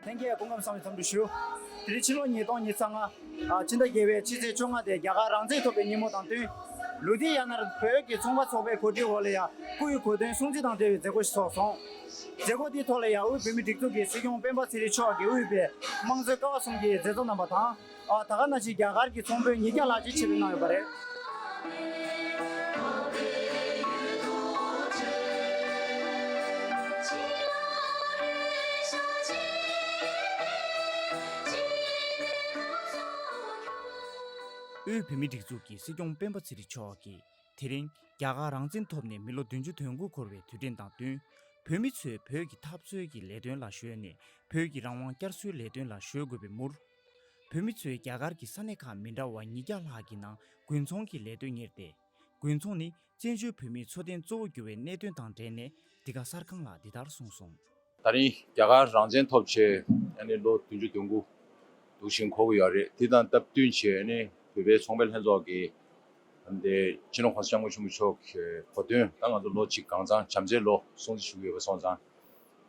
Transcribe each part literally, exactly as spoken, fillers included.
ལྷན་རྒྱས་སྐུ་ཁམས་བཟང་བའི་འཚམས་འདྲི་ཞུ། དེ་རིང་ཕྱི་ལོ་ཉིས་སྟོང་ཉི་ཤུ་རྩ་ལྔ། ཕྱི་ཟླ་བརྒྱད་པའི་ཕྱི་ཚེས་བཅོ་ལྔ་སྟེ་རྒྱ་གར་རང་བཙན་ཐོབ་པའི་ཉིན་མོ་དང་བསྟུན། ལུ་དྷི་ཡ་ནར་བོད་ཀྱི་ཚོང་པ་ཚོགས་པའི་གོ་སྒྲིག་འོག་ལ་ཡང་སྐུའི་གོ་སྟོན་སྲུང་བརྩི་དང་འབྲེལ་བའི་མཛད་སྒོ་ཞིག་ཚོགས་སོང་། མཛད་སྒོ་དེའི་ཐོག་ལ་ཡང་དབུས་བོད་མིའི་སྒྲིག་འཛུགས་ཀྱི་སྲིད་སྐྱོང་སྤེན་པ་ཚེ་རིང་མཆོག་གིས་དབུས་པའི་དམངས་གཙོའི་ཀ་བ་གསུམ་གྱི་མཛད་གཙོ་རྣམ་པ་དང་། ད་ག་ནང་བཞིན་རྒྱ་གར་གྱི་ཚོང་དཔོན་ཉིས་བརྒྱ་ལྷག་ཅིག་ཆེད་ཕེབས་གནང་ཡོད་པ་རེད། དབུས་བོད་མིའི་སྒྲིག་འཛུགས་ཀྱི་སྲིད་སྐྱོང་སྤེན་པ་ཚེ་རིང་མཆོག་གིས། དེ་རིང་རྒྱ་གར་རང་བཙན་ཐོབ་ནས་མི་ལོ་བདུན་ཅུ་དོན་དགུ་འཁོར་བའི་དུས་དྲན་དང་བསྟུན། བོད་མི་ཚོས་བོད་ཀྱི་འཐབ་རྩོད་ཀྱི་ལས་དོན་ལ་གཞོལ་ནས་བོད་ཀྱི་རང་དབང་བསྐྱར་གསོའི་ལས་དོན་ལ་གཞོལ་དགོས་པའི་མུར། བོད་མི་ཚོས་རྒྱ་གར་གྱི་ས་གནས་ཁག་མི་འདྲ་བ་ཉིས་བརྒྱ་ལྷག་གི་ནང་དགུན་ཚོང་གི་ལས་དོན་གཉེར་ཏེ། དགུན་ཚོང་ནི་བཙན་བྱོལ་བོད་མིའི་འཚོ་རྟེན་གཙོ་བོ་གྱུར་བའི་གནད་དོན་དང་འབྲེལ་ནས་འདི་ག་གསར་ཁང་ལ་འདི་ལྟར་གསུངས་སོང་། ད་རིང་རྒྱ་གར་རང་བཙན་ཐོབ་བྱས་ཨ་ནི་ལོ་བདུན་ཅུ་དོན་དགུ་འདུག་བཞིན་འཁོར་གྱི་ཡོད་རེད། དེ་དང་སྟབས་བསྟུན་བྱས་ཨ་ནི་བོད་པའི་ཚོང་པའི་ལྷན་ཚོགས་ཀྱིས་ཨ་ནི་སྤྱི་ནོར་༸གོང་ས་༸སྐྱབས་མགོན་ཆེན་པོ་མཆོག་གི་གོ་སྟོན་ད་ང་ཚོ་ལོ་གཅིག་གང་ཚང་བྱམས་བརྩེའི་ལོ་སྲུང་བརྩི་ཞུ་གི་ཡོད་པ་སོང་ཙང་།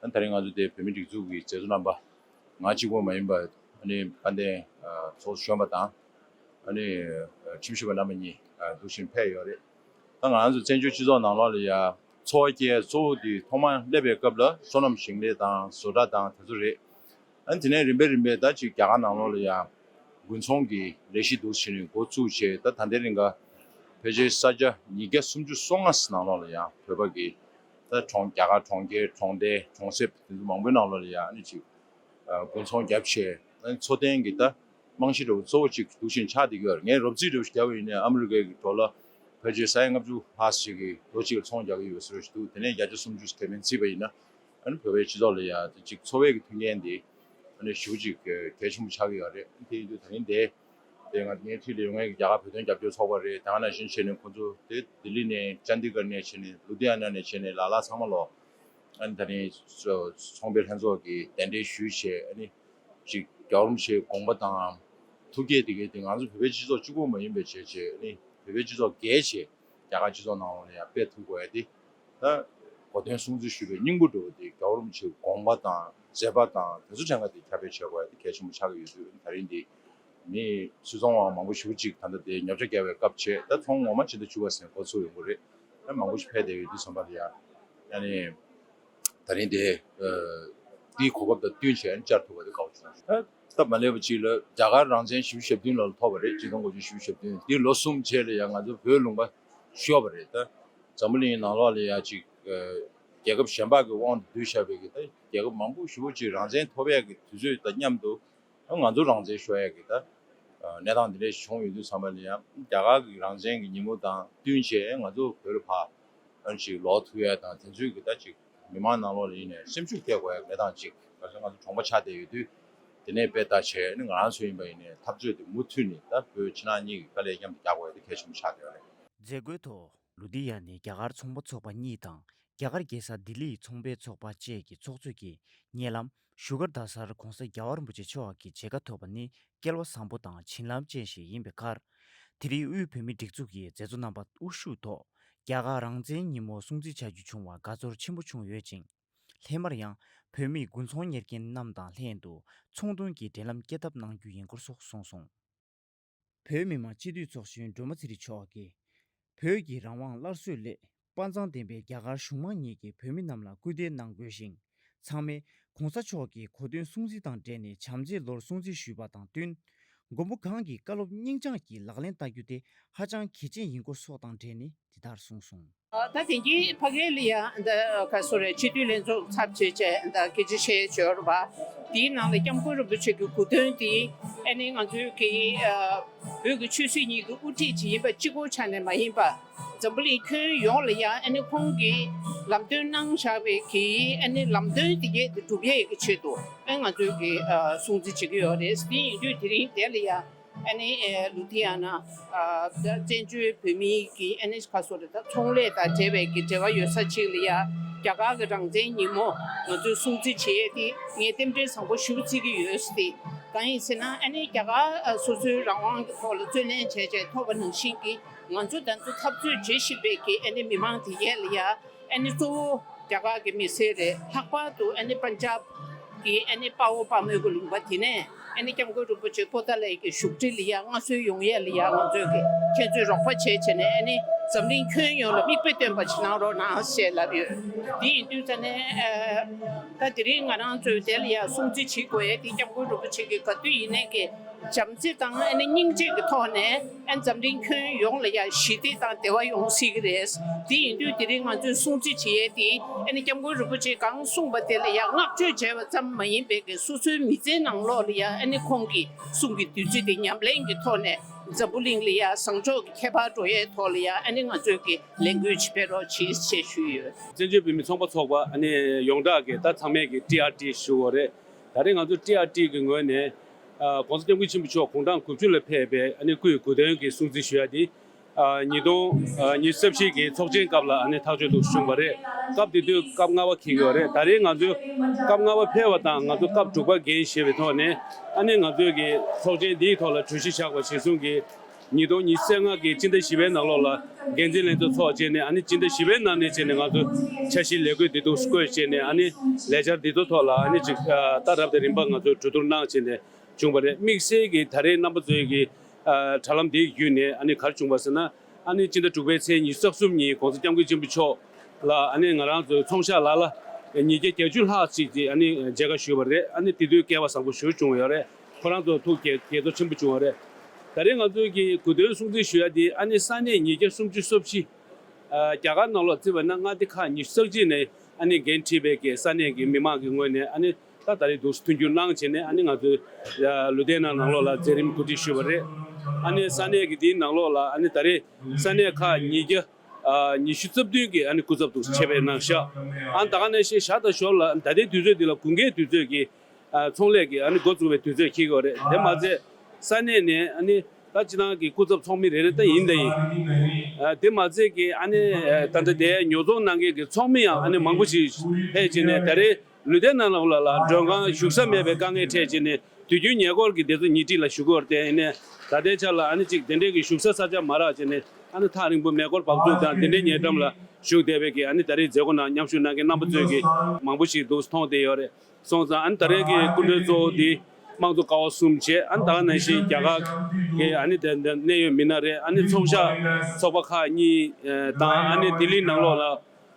ཨ་ནི་ད་རིང་ང་ཚོ་དེ་བོད་མི་སྒྲིག་འཛུགས་ཀྱི་མཛད་གཙོ་རྣམ་པ་ང་གཅིག་པོ་མ་ཡིན་པར་ཨ་ནི་དཔལ་ལྡན་ཚོགས་གཙོ་གཞོན་པ་དང་ཨ་ནི་ཁྲིམས་ཞིབ་པ་རྣམ་པ་གཉིས་འདུག་བཞིན་ཕེབས་ཡོད་རེད། ད་ང་ཚོ་བཙན་བྱོལ་སྤྱི་ཚོགས་ནང་ལོགས་ལ་ཡ་འཚོ་བ་སྐྱེལ་གཙོ་བོ་དེ་ཐོག་མར་སླེབས་པའི་སྐབས་ལ་སོ་ནམ་ཞིང་ལས་དང་བཟོ་གྲྭ་དང་དེ་ཚོ་རེད། ཨ་ནི་དེ་ནས་རིམ་པས་རིམ་པས་ད་ཅིག་རྒྱ་གར་ནང་ལོགས་ལ་ཡ་དགུན་ཚོང་གི་ལས་གཞི་འདུག་བྱས་ནས་འགོ་བཙུགས་བྱས། ད་ད་ལྟའི་རིང་ག་ཕལ་ཆེར་ས་ཆ་ཉིས་བརྒྱ་སུམ་ཅུ་སོ་ལྔ་ནང་ལོགས་ལ་ཡ་བོད་པ་གི་ད་གྲོང་རྒྱ་གར་གྲོང་ཁྱེར་གྲོང་རྡལ་གྲོང་གསེབ་དེ་ཚོ་མང་པོའི་ནང་ལོགས་ལ་ཡ་ཨ་ནི་ཅིག་དགུན་ཚོང་བརྒྱབ་བྱས། ཨ་ནི་འཚོ་རྟེན་གྱི་ད་རྨང་གཞི་འདྲ་བོ་གཙོ་བོ་གཅིག་འདུག་བཞིན་ཆགས་བསྡད་ཀྱི་ཡོད་རེད། ངས་རོབ་རྩིས་འདྲ་བོ་ཞིག་བརྒྱབ་པ་ཡིན་ན་ཨ་མི་རི་ཀའི་ཌོ་ལར་ཕལ་ཆེར་ས་ཡ་ལྔ་བཅུ་ལྷག་ཞིག་གིས་ལོ་གཅིག་ལ་ཚོང་རྒྱག་གི་ཡོད་ཟེར་བ་ཞིག་འདུག་དེ་ནས་བརྒྱ་ཆ་སུམ་ཅུ་ཁེ་ཕན་བརྩིས་པ་ཡིན་ན། ཨ་ནི་བོད་པའི་སྤྱི་ཚོགས་ལ་ཡ་ཅིག་འཚོ་བའི་གི་མཐུན་རྐྱེན་དེ་ཨ་ནི་ཞེ་པོ་ཅིག་གལ་ཆེན་པོ་ཆགས་ཀྱི་ཡོད་རེད། དེ་ཡིན་དུས་ད་རིང་དེ་དེ་ང་ངའི་འཁྲིས་ལ་ཡོད་མཁན་གྱི་རྒྱ་གར་བོད་དོན་རྒྱབ་སྐྱོར་ཚོགས་པ་རེད། དེ་ག་ནང་བཞིན་བྱས་ནས་ཁོང་ཚོ་དེ་ལྡི་ལི་ནས་ཅན་དི་གར་ནས་བྱས་ནས་ལུ་དྷི་ཡ་ན་ནས་བྱས་ནས་ལ་ལ་ཚང་མ་ལོ། ཨ་ནི་ད་རིང་ཚོང་པའི་ལྷན་ཚོགས་ཀྱིས་གདན་འདྲེན་ཞུས་བྱས། ཨ་ནི་ཅིག་རྒྱལ་བ་རིན་པོ་ཆེའི་དགོངས་པ་དང་ཐུགས་བསྐྱེད་དེ་གའི་དེ་ང་ཚོ་བོད་པའི་སྤྱི་ཚོགས་གཅིག་པུ་མ་ཡིན་པའི་བྱས་བྱས། ཨ་ནི་བོད་པའི་སྤྱི་ཚོགས་རྒྱས་བྱས་རྒྱ་གར་སྤྱི་ཚོགས་ནང་ལ་ཡང་སྤེལ་ཐུབ་དགོས་ཡ་དེ། ད་གོ་སྟོན་སྲུང་བརྩི་ཞུས་པའི་སྙིང་པོ་འདྲ་བོ་དེ་རྒྱལ་བ་རིན་པོ་ཆེའི་དགོངས་པ་དང་མཛད་པ་དང་དེ་ཚོ་ཕྲན་ག་དེ་ཁྱབ་སྤེལ་བྱེད་དགོས་ཡ་དེ་གལ་ཆེན་པོ་ཆགས་ཀྱི་ཡོད་དུས། ཨ་ནི་ད་རིང་འདི་མི་སུད་ཚོང་བ་མང་པོ་ཞེ་པོ་ཅིག་ད་ལྟ་དེ་ཉོ་ཆ་རྒྱག་པའི་སྐབས་བྱས། ད་ཚོང་ངོ་མ་ཕྱི་ཟླ་བཅུ་པ་ཟིན་འགོ་ཚུགས་ཡོང་གི་རེད། ད་མང་པོ་ཞིག་ཕེབས་བསྡད་ཡོད་དུས་ཙམ་པ་ལ་ཡ་ཨ་ནི་ད་རིང་དེ་ཨ་དེའི་གོ་སྐབས་དང་བསྟུན་བྱས་བཅར་ཐུབ་པ་དེ་དགའ་བོ་བྱུང་། ད་སྟབས་མ་ལེགས་པ་ཅིག་ལ་རྒྱ་གར་རང་བཙན་བཞི་བཅུ་ཞེ་བདུན་ལོར་ཐོབ་པ་རེད། ཆིག་སྟོང་དགུ་བརྒྱ་བཞི་བཅུ་ཞེ་བདུན། དེའི་ལོ་གསུམ་རྗེས་ལ་ཡང་ང་ཚོ་བོད་ལུང་པ་ཤོར་བ་རེད། ད་འཛམ་བུ་གླིང་ནང་ལོགས་ལ་ཡ་ཅིག་ཨ་རྒྱལ་ཁབ་གཞན་པ་གི་དབང་དུ་བསྡུས་བཞག་པའི་གི་ད་རྒྱལ་ཁབ་མང་པོ་ཞེ་པོ་ཅིག་རང་བཙན་ཐོབ་ཡག་གི་དུས་ཚོད་དང་མཉམ་དུ། ང་ཚོ་རང་བཙན་ཤོར་ཡག་གི་ད་གནས་སྟངས་འདི་འདྲ་ཞིག་བྱུང་ཡོད་དུས་ཙམ་པ་ལ་ཡང་རྒྱ་གར་གྱི་རང་བཙན་གྱི་ཉིན་མོ་དང་བསྟུན་བྱས་ང་ཚོ་བོད་ལ་ཕར་ཨ་ནི་ཅིག་ལོག་ཐུབ་ཡག་དང་། དེ་ཚོའི་གི་ད་ཅིག་མི་མང་ནང་ལོགས་ལ་ཡིན་ནའི་སེམས་ཤུགས་སྐྱེད་དགོས་ཡག་གི་གནས་སྟངས་ཅིག་ག་ཚོད་ང་ཚོ་གྲོང་པ་ཆགས་བསྡད་ཡོད་དུས། དེ་ནས་དཔེ་ལྟ་བྱས་ཨ་ནི་ང་རང་ཚོ་ཡིན་པ་ཡིན་ནའི་འཐབ་རྩོད་དེ་མུ་མཐུད་ནས་ད་བོད་ཕྱི་ནང་གཉིས་ཀྱི་དཀའ་ལས་མཉམ་དུ་རྒྱག་དགོས་ཡག་དེ་གལ་ཆེན་པོ་ཆགས་བསྡད་ཡོད་རེད། མཛད་སྒོའི་ཐོག་ལུ་དྷི་ཡ་ནའི་རྒྱ་གར་ཚོང་པ་ཚོགས་པ་གཉིས་དང་རྒྱ་གར་རྒྱལ་ས་ལྡི་ལིའི་ཚོང་པའི་ཚོགས་པ་བཅས་ཀྱི་ཚོགས་གཙོས་ཀྱིས་ཉེ་ལམ་བཞུགས་སྒར་རྡ་སར་༸གོང་ས་རྒྱལ་བ་རིན་པོ་ཆེ་མཆོག་གི་མཇལ་ཁ་ཐོབ་པ་ནི་སྐལ་བ་བཟང་པོ་དང་བྱིན་རླབས་ཅན་ཞིག་ཡིན་པའི་ཁར། དེ་རིང་དབུས་བོད་མིའི་སྒྲིག་འཛུགས་ཀྱི་མཛད་གཙོ་རྣམ་པ་དབུ་བཞུགས་ཐོག་རྒྱ་གར་རང་བཙན་ཉིན་མོ་སྲུང་བརྩི་བྱ་རྒྱུ་བྱུང་བར་དགའ་ཚོར་ཆེན་པོ་བྱུང་ཡོད་ཅིང་། སླད་མར་ཡང་བོད་མིས་དགུན་ཚོང་གཉེར་མཁན་རྣམས་དང་ལྷན་དུ་ཚོང་དོན་གྱི་འབྲེལ་ལམ་སྐྱེལ་ཐབས་གནང་རྒྱུ་ཡིན་སྐོར་སོགས་གསུངས་སོང་། བོད་མི་མང་སྤྱི་འཐུས་ཚོགས་གཞོན་སྒྲོལ་མ་ཚེ་རིང་མཆོག་གིས། བོད་ཀྱི་རང་དབང་སླར་གསོའི་སླད་དཔའ་མཛངས་ལྡན་པའི་རྒྱ་གར་གཞུང་མང་གཉིས་ཀྱིས་བོད་མི་རྣམས་ལ་སྐུལ་འདེད་གནང་དགོས་ཤིང་། ཚང་མས་༸གོང་ས་མཆོག་གི་གོ་སྟོན་སྲུང་བརྩི་དང་འབྲེལ་ནས་བྱམས་བརྩེའི་ལོར་སྲུང་བརྩི་ཞུས་པ་དང་བསྟུན། མགོན་པོ་གང་གི་བཀའ་སློབ་སྙིང་བཅངས་ཀྱིས་ལག་ལེན་བསྟར་རྒྱུ་དེ་ཧ་ཅང་གལ་ཆེན་ཡིན་སྐོར་སོགས་དང་འབྲེལ་ནས་འདི་ལྟར་གསུངས་སོང་། ད་དེང་གི་ཕ་གི་ལ་ཡང་འདི་ག་སོ་རེ་སྤྱི་འཐུས་ལྷན་ཚོགས་ཚབ་བྱས་བྱས་འདི་སྐད་ཆ་བཤད་ཡོད་རེད་པ། དེའི་ནང་ལ་སྐྱབས་མགོན་རིན་པོ་ཆེ་གི་གོ་སྟོན་དེ་ཨ་ནི་ང་ཚོའི་གི་བོད་ཀྱི་ཆོས་སྲིད་གཉིས་ཀྱི་དབུ་ཁྲིད་ཅིག་ཡིན་པ་གཅིག་པོ་ཆ་ནས་མ་ཡིན་པ། འཛམ་བུ་གླིང་ཁྱོན་ཡོངས་ལ་ཡང་ཨ་ནི་ཁོང་གིས་ལམ་སྟོན་གནང་བཞག་པའི་གི་ཨ་ནི་ལམ་སྟོན་དེ་གས་དེ་སྒྲུབ་ཡས་ཀྱི་ཆེད་དུ་ཨ་ང་ཚོའི་གི་སྲུང་བརྩི་བྱེད་ཀྱི་ཡོད་རེད། དེ་ཡིན་དུས་དེ་རིང་དེ་ལ་ཡང་། ཨ་ནི་ཨེ་ལུ་དྷི་ཡ་ན་ཨ་བཙན་བྱོལ་བོད་མིའི་གི་ཨ་ནི་ག་སོ་རེད། ད་ཚོང་ལས་དང་འབྲེལ་བའི་གི་འབྲེལ་བ་ཡོད་ས་ཅིག་ལ་ཡ་རྒྱ་གར་གི་རང་བཙན་ཉིན་མོ་ང་ཚོས་སྲུང་བརྩི་བྱེད་ཡས་དེ་ངས་རྟེན་འབྲེལ་བཟང་པོ་ཞེ་པོ་བརྩི་གི་ཡོད་ཟེར་ཏེ། གང་ཡིན་ཟེར་ན་ཨ་ནི་རྒྱ་གར་ཨ་སོ་སོའི་རང་དབང་གི་ཐོག་ལ་རྩོད་ལེན་བྱས་བྱས་ཐོབ་པ་ནང་བཞིན་གི་ང་ཚོ་ད་ཚོ་འཐབ་རྩོད་བྱེད་བཞིན་པའི་གི་ཨ་ནི་མི་མང་དེ་གས་ལ་ཡ་ཨ་ནི་གཙོ་བོ་རྒྱ་གར་གི་མི་སེར་རེད། ལྷག་པར་དུ་ཨ་ནི་པན་ཇབ། གི་ཨ་ནི་དཔའ་བོ་དཔའ་མོའི་གི་ལུང་པ་དེ་ནས་ཨ་ནི་སྐྱབས་མགོན་རིན་པོ་ཆེ་པོ་ཏཱ་ལའི་གི་བཞུགས་ཁྲི་ལ་ཡ་མངའ་གསོལ་ཡོང་ཡས་ལ་ཡ་ང་ཚོས་གི་ཁྱེད་ཚོས་རོགས་པ་བྱས་བྱས་ནས་ཨ་ནི་འཛམ་གླིང་ཁྱོན་ཡོངས་ལ་མིག་དཔེ་སྟོན་པ་ཞིག་གནང་རོགས་གནང་ཞེས་ལབ་ཡོད། དེ་ཡིན་དུས་ཙ་ནས་ཨ་ད་དེ་རིང་ང་རང་ཚོས་དེ་ལ་ཡ་སྲུང་བརྩི་བྱེད་དགོས་ཡས་དེ་སྐྱབས་མགོན་རིན་པོ་ཆེ་གི་ག་དུས་ཡིན་ནའི་གི་བྱམས་བརྩེ་དང་ཨ་ནི་སྙིང་རྗེ་གི་ཐོག་ནས་ཨ་ནི་འཛམ་གླིང་ཁྱོན་ཡོངས་ལ་ཡ་ཞི་བདེ་དང་བདེ་བ་ཡོང་སྲིད་ཀྱི་རེད། དེ་ཡིན་དུས་དེ་རིང་ང་ཚོས་སྲུང་བརྩི་བྱེད་ཡས་དེ་ཨ་ནི་སྐྱབས་མགོན་རིན་པོ་ཆེས་གང་གསུངས་པ་དེ་ལ་ཡ་བསྔགས་བརྗོད་བྱས་པ་ཙམ་མ་ཡིན་པའི་གི་སོ་སོའི་མི་ཚེའི་ནང་ལོགས་ལ་ཡ་ཨ་ནི་ཁོང་གི་གསུང་གི་བདུད་རྩི་དེ་ཉམས་ལེན་གྱི་ཐོག་ནས་འཛམ་བུ་གླིང་ལ་ཡ་བཟང་ཕྱོགས་ཀྱི་ཁྱད་པར་འགྲོ་ཡས་ཐོག་ལ་ཡ་ཨ་ནི་ང་ཚོས་ཀྱི་ལས་འགུལ་ཅིག་སྤེལ་རོགས་གྱིས་ཞེས་ཞུས་ཡོད། བཙན་བྱོལ་བོད་མི་ཚོང་པ་ཚོགས་པ་ཨ་ནི་ཡོངས་གྲགས་ཀྱི་ད་ཚང་མས་ཀྱི་ཊི་ཨར་ཊི་ཞུ་བ་རེད། ད་རེས་ང་ཚོ་ཊི་ཨར་ཊི་གི་ངོས་ནས་ཨ་༸གོང་ས་༸སྐྱབས་མགོན་ཆེན་པོ་མཆོག་དགུང་གྲངས་དགུ་བཅུ་ལ་ཕེབས་པའི་ཨ་ནི་སྐུའི་གོ་སྟོན་གྱི་སྲུང་བརྩི་ཞུ་ཡ་དེ་ཨ་ཉིས་སྟོང་ཨ་ཉི་ཤུ་རྩ་བཞི་གི་ཚོགས་ཆེན་སྐབས་ལ་ཨ་ནི་ཐག་གཅོད་དུ་བྱུང་བ་རེད། སྐབས་དེ་དུས་སྐབས་ལྔ་པ་འཁེལ་ཡོད་རེད། ད་རེས་ང་ཚོས་སྐབས་ལྔ་པ་ཕེབས་པ་དང་ང་ཚོ་སྐབས་དྲུག་པ་འགན་བཞེས་པའི་ཐོག་ནས་ཨ་ནི་ང་ཚོའི་གི་ཚོགས་ཆེན་འདིའི་ཐོག་ལ་གྲོས་གཞི་བཞག་པ་གཞིར་བཟུང་གིས་ཉིས་སྟོང་ཉི་ཤུ་རྩ་ལྔ་གི་སྤྱི་ཟླ་བཞི་པའི་ནང་ལོགས་ལ་འགན་འཛིན་ལྷན་ཚོགས་ཚོགས་བྱས་ནས་ཨ་ནི་སྤྱི་ཟླ་བཞི་པའི་ནང་ནས་བྱས་ནས་ང་ཚོ་འཆར་གཞི་ལས་འགུལ་འདི་ཚོ་བཀོད་བྱས་ནས་ཨ་ནི་ལས་འཆར་འདི་ཚོ་ཐོག་ལ་ཨ་ནི་ཅིག་ཨ་ད་རབ་དང་རིམ་པ་ང་ཚོས་གྲོས་བསྡུར་གནང་བྱས་ནས་བྱུང་བ་རེད། དམིགས་བསལ་གྱི་ད་རེས་རྣམ་པ་ཚོའི་གི་ཨ་དྲ་ལམ་འདི་བརྒྱུད་ནས་ཨ་ནི་ག་རེ་བྱུང་བ་ཟེར་ན། ཨ་ནི་སྤྱི་ཟླ་དྲུག་པའི་ཚེས་ཉི་ཤུ་རྩ་གསུམ་ཉིན་༸གོང་ས་༸སྐྱབས་མགོན་ཆེན་པོ་མཆོག་ལ་ཨ་ནི་ང་རང་ཚོའི་ཚོང་ཤག་ལ་ལ་ཉིས་བརྒྱ་བརྒྱད་ཅུ་ལྷག་ཅིག་གིས་ཨ་ནི་མཇལ་ཁ་ཞུས་པ་རེད། ཨ་ནི་དེ་དུས་སྐལ་བ་བཟང་པོ་ཞེ་པོ་བྱུང་ཡོད་རེད། ཁོ་རང་ཚོ་ཐུགས་དགྱེས་དགྱེས་ཚོར་ཆེན་པོ་བྱུང་བ་རེད། ད་རེས་ང་ཚོའི་གི་གོ་སྟོན་སྲུང་བརྩི་ཞུ་ཡ་དེ་ཨ་ནི་ས་གནས་ཉིས་བརྒྱ་སུམ་ཅུ་སོ་བཞི། ཨ་རྒྱ་གར་ནང་ལོགས་བརྩིས་པ་ན་མངའ་སྡེ་ཁག་ཉི་ཤུ་རྩ་གཅིག་ནས་ཨ་ནི་འགན་འཁྲི་བའི་གི་ས་གནས་ཀྱི་མི་མང་གི་ངོས་ནས་ཨ་ནི་ད་ད་རེས་འདུག་མཐུན་འགྱུར་གནང་བྱས་ནས་ཨ་ནི་ང་ཚོའི་ཨ་ལུས་སྟེང་ནང་ནང་ལོགས་ལ་མཛད་རིམ་གོ་སྒྲིག་ཞུས་པ་རེད། ཨ་ནི་ས་གནས་ཀྱི་དེའི་ནང་ལོགས་ལ་ཨ་ནི་ད་རེས་ས་གནས་ཁག་ཉིས་བརྒྱ་ཨ་ཉི་ཤུ་རྩ་བདུན་གྱི་ཨ་ནི་སྐུ་ཚབ་ཏུ་ཆེད་ཕེབས་གནང་ཤག་ཨ་ནི་ད་ག་ནང་བཞིན་ཞག་དང་ཞོར་ལ་ད་ལྟའི་དུས་ཚོད་འདི་ལ་དགུན་ཁའི་དུས་ཚོད་ཀྱི་ཨ་ཚོང་ལས་ཀྱི་ཨ་ནི་འགོ་བཙུགས་པའི་དུས་ཚོད་འཁེལ་གྱི་ཡོད་རེད། དེ་མ་ཚད་ས་གནས་ནས་ཨ་ནི་ད་སྤྱི་བཏང་གི་སྐུ་ཚབ་ཚོགས་མི་རེ་རེ་ད་ཡིན་ད་ཡིན། ཨ་དེ་མ་ཚད་ཀྱི་ཨ་ནི་ཨ་ད་ལྟ་དེ་ཉོ་ཚོང་གནང་མཁན་གྱི་ཚོགས་མི་ཡང་ཨ་ནི་མང་པོ་ཞིག་ཕེབས་བྱས་ནས་ད་རེས་ལུས་སྟེང་ནང་ལ་ལ་མགྲོན་ཁང་བཞུགས་ས་མེད་པའི་དཀའ་ངལ་འཕྲད་བྱས་ནས་དུས་རྒྱུན་ཉེ་འཁོར་གྱི་དེ་ཚོ་ཉེ་འཁྲིས་ལ་བཞུགས་ཀྱི་ཡོད་རེད། དེ་ཡིན་ནའི་ད་ལྟའི་ཆ་ལ་ཨ་ནི་ཅིག་དེ་འདྲའི་གི་བཞུགས་ས་ས་ཆ་མ་རག་བྱས་ནས་ཨ་ནི་ཐག་རིང་པོ་མེ་འཁོར་བབས་ཚུགས་དང་དེ་འདྲའི་ཉེ་འགྲམ་ལ་བཞུགས་བསྡད་པའི་གི་ཨ་ནི་ད་རེས་མཛད་སྒོ་ནང་མཉམ་ཞུགས་གནང་མཁན་རྣམ་པ་ཚོས་གི་མང་པོ་ཞིག་འདུག་མཐོང་བསྡད་ཡོད་རེད། སོང་ཙང་ཨ་ནི་ད་རེས་ཀྱི་སྐུ་མགྲོན་གཙོ་བོ་འདི་དམངས་གཙོ་ཀ་བ་གསུམ་བྱས། ཨ་ནི་ད་ག་ནང་བཞིན་རྒྱ་གར་གྱི་ཨ་ནི་དེ་འདི་གནད་ཡོད་མི་སྣ་རེད། ཨ་ནི་ཚོང་ཤག་ཚོགས་པ་ཁག་གཉིས་དང་ཨ་ནི་ལྡི་ལི་ནང་ལོགས་ལ་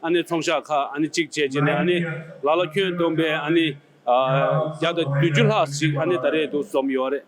ཨ་ནི་ཚོང་ཤག་ཁག་ཨ་ནི་གཅིག་བྱས་བྱས་ནས་ཨ་ནི་ལ་ལ་ཁྱོན་བསྡོམས་པས་ཨ་ནི་བརྒྱ་དང་བདུན་ཅུ་ལྷག་ཞིག་ཨ་ནི་ད་རེས་འདུག་འཛོམས་ཡོད་རེད།